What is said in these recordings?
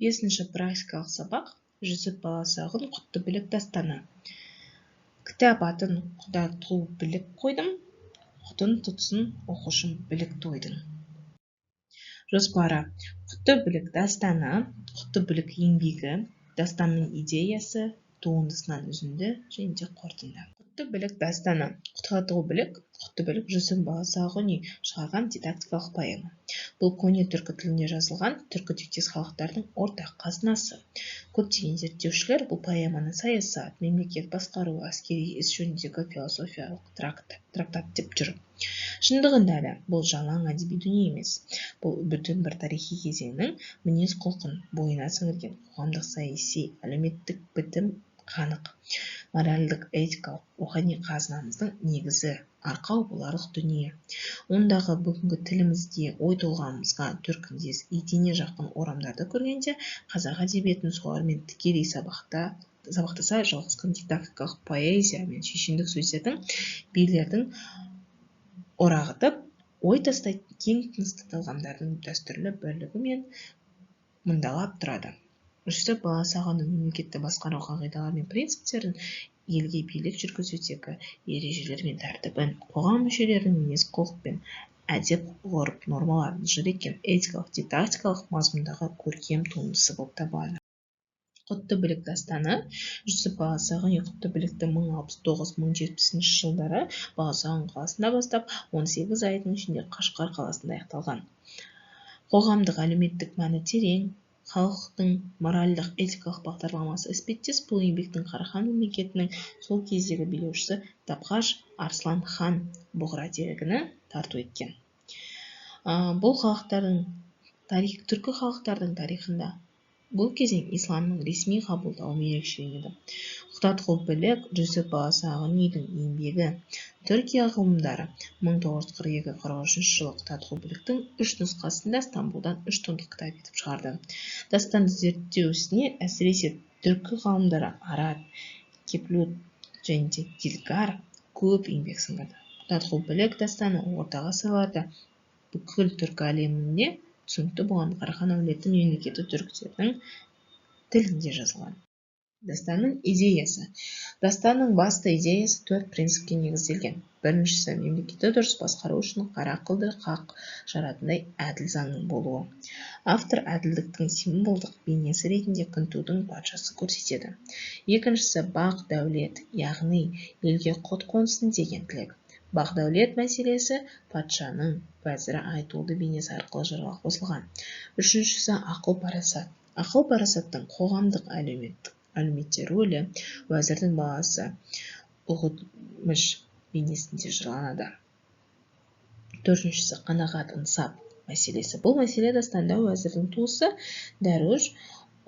Бесінші практикалық сабақ. Жүсіп Баласағұн. Құтты білік дастаны. Кітап атын Құтадғу білік қойдым, құтын тұтсын оқушым білікті ойдың. Жоспары: Құтты білік дастаны, Құтты білік еңбегі, дастанның идеясы, туындысынан үзінді және де қорытынды. Құтты білік дастаны. Құтадғу білік, Құтты білік – Жүсіп Баласағұни шығарған дидактикалық поэма. Бұл көне түркі тілінде жазылған түркі тектес халықтардың ортақ қазынасы. Көптеген зерттеушілер бұл поэманы саясат, мемлекет басқару, әскери іс жөніндегі философиялық трактат деп жүр. Шындығында да, бұл жалаң әдеби дүние емес. Бұл бүтін бір тарихи кезеңнің мінез құлқын бойына сіңірген қоғамдық, саяси, әлеуметтік бітім қанық моральдық, этикалық, рухани қазынамыздың негізі, арқау боларлық дүние. Ондағы бүгінгі тілімізге, ой толғамымызға төркіндес, етене жақын орамдарды көргенде, қазақ әдебиетін солармен тікелей сабақтаса жалғасқан дидактикалық поэзия мен шешендік сөздердің, билердің орағытып ой тастайтын кең тынысты талғамдардың дәстүрлі бірлігімен мұндалап тұрады. Жүсіп Баласағұнның мемлекетті басқару қағидалары мен принциптерін, елге билік жүргізудегі ережелер мен тәртібін, қоғам мүшелерінің мінез-құлық пен әдеп-ғұрып нормаларын жыр еткен этикалық дидактикалық мазмұндағы көркем туындысы болып табылады. Құтты білік дастаны. Жүсіп Баласағұни Құтты білікті 1069-1070 жылдары Баласағұн қаласында бастап, 18 айдың ішінде Қашқар қаласында аяқталған. Қоғамдық, әлеуметтік мәні терең, халықтың моральдық, этикалық бағдарламасы іспеттес бұл еңбектің Қарахан мемлекетінің сол кездегі билеушісі Табғаш Арслан хан Бұғра Телегіні тарту еткен. Бұл халықтардың тарих, түркі халықтардың тарихында бұл кезең исламның ресми қабылдауымен ерекшеленеді. Құтадғу білік – Жүсіп Баласағұнидің еңбегі. Түркия ғылымдары 1942-43 жылы Құтадғу біліктің үш нұсқасын да Стамбулдан үш томдық кітап етіп шығарды. Дастанды зерттеу ісіне әсіресе түркі ғалымдары Арат, Кеплют және де Дилгар көп еңбек сіңірді. Құтадғу білік дастаны орта ғасырларда бүкіл түркі әлеміне түсінікті болған Қарахан әулеті мемлекеті түріктердің тілінде жазылған. Дастанның идеясы. Дастанның басты идеясы төрт принципке негізделген. Біріншісі – мемлекетті дұрыс басқару үшін қара қылды қақ жаратындай әділ заңның болуы. Автор әділдіктің символдық бейнесі ретінде Күнтудың патшасын көрсетеді. Екіншісі – бақ дәулет, яғни елге құт қонсын деген тілек. Бақ дәулет мәселесі патшаның уәзірі Айтуылды бейнесі арқылы жырға қосылған. Үшіншісі – ақыл парасат. Ақыл парасаттың қоғамдық, әлеуметтік әлеуметте рөлі уәзірдің баласы Ұғытмыш бейнесінде жырланады. Төртіншісі – қанағат, ынсап мәселесі. Бұл мәселе дастанда уәзірдің туысы Дәруіш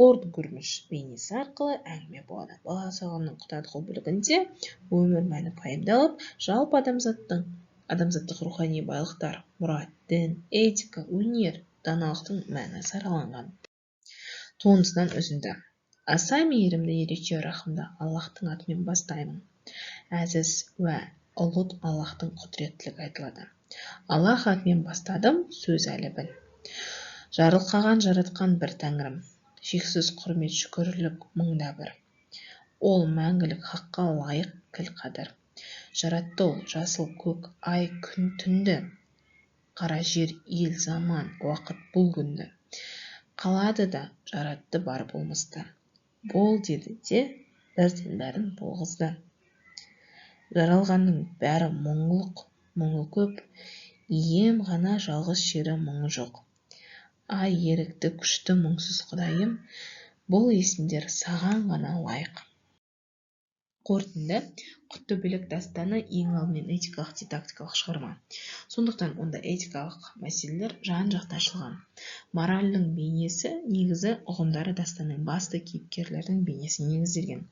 Ордгүрміш бейнесі арқылы әңгіме болады. Баласағұнның Құтадғу білігінде өмір мәні пайымдалып, жалпы адамзаттың адамзаттық рухани байлықтар, мұрат, дін, этика, өнер, даналықтың мәні сараланған. Туындысынан үзінді. Аса мейірімді, ерекше рахымды Аллахтың атымен бастаймын. Әзіз уә ұлы Аллахтың құдіреттілігі айтылады. Аллах атымен бастадым сөз әлібін. Жарылқаған, жаратқан бір тәңірім. Шексіз құрмет, шүкірлік мыңда бір. Ол мәңгілік хаққа лайық кіл қадір. Жаратты ол жасыл көк, ай, күн, түнді. Қара жер, ел, заман, уақыт, бұл күнді. Қалады да жаратты бар болмысты. Бол деді де, бірден бәрін болғызды. Жаралғанның бәрі мұңлық, мұңы көп. Ием ғана жалғыз шері, мұңы жоқ. Ай, ерікті, күшті, мұңсыз Құдайым, бұл есімдер саған ғана лайық. Қорытынды. Құтты білік дастаны ең алдымен этикалық дидактикалық шығарма. Сондықтан онда этикалық мәселелер жан жақты ашылған. Моральдің бейнесі, негізі ұғымдары дастанның басты кейіпкерлерінің бейнесіне негізделген.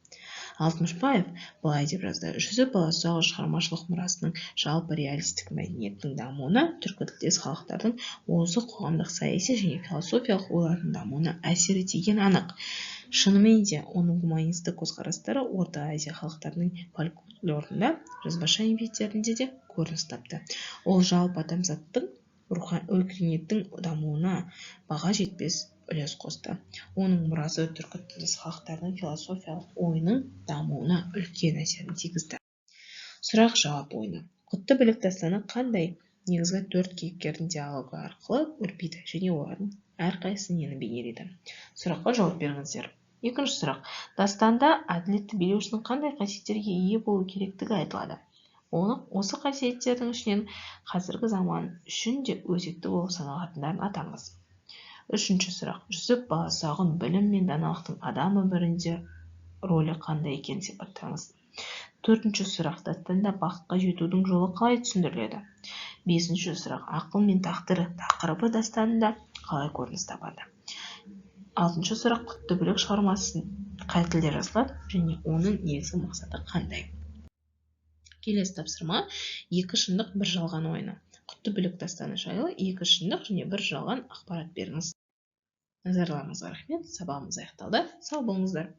Алтмышбаев былай деп жазды: Жүсіп Баласағұн шығармашылық мұрасының жалпы реалистік мәдениеттің дамуына, түркі тілдес халықтардың озық қоғамдық, саяси және философиялық ойларының дамуына әсері тигені анық. Шынымен де, оның гуманистік көзқарастары Орта Азия халықтарының фольклорында, жазбаша еңбектерінде де көрініс тапты. Ол жалпы адамзаттың өркениеттің дамуына баға жетпес үлес қосты. Оның мұрасы түркі тілдес халықтардың философиялық ойының дамуына үлкен әсерін тигізді. Сұрақ жауап ойыны. Құтты білік дастаны қандай негізгі төрт кейіпкердің диалогы арқылы өрбиді және олардың әрқайсысы нені бейнелейді? Сұраққа жауап беріңіздер. Екінші сұрақ. Дастанда әділетті билеушінің қандай қасиеттерге ие болу керектігі айтылады. Оны осы қасиеттердің ішінен қазіргі заман үшін де өзекті болып саналатындарын атаңыз. Үшінші сұрақ. Жүсіп Баласағұн білім мен даналықтың адам өмірінде рөлі қандай екенін сипаттаңыз. Төртінші сұрақ. Дастанда бақытқа жетудің жолы қалай түсіндіріледі? Бесінші сұрақ. Ақыл мен тағдыр тақырыбы дастанында қалай көрініс табады? Алтыншы сұрақ. Құтты білік шығармасы қай тілде жазылады және оның негізгі мақсаты қандай? Келесі тапсырма. Екі шындық, бір жалған ойыны. Құтты білік дастаны жайлы екі шындық және бір жалған ақпарат беріңіз. Назарларыңызға рахмет. Сабағымыз аяқталды. Сау болыңыздар.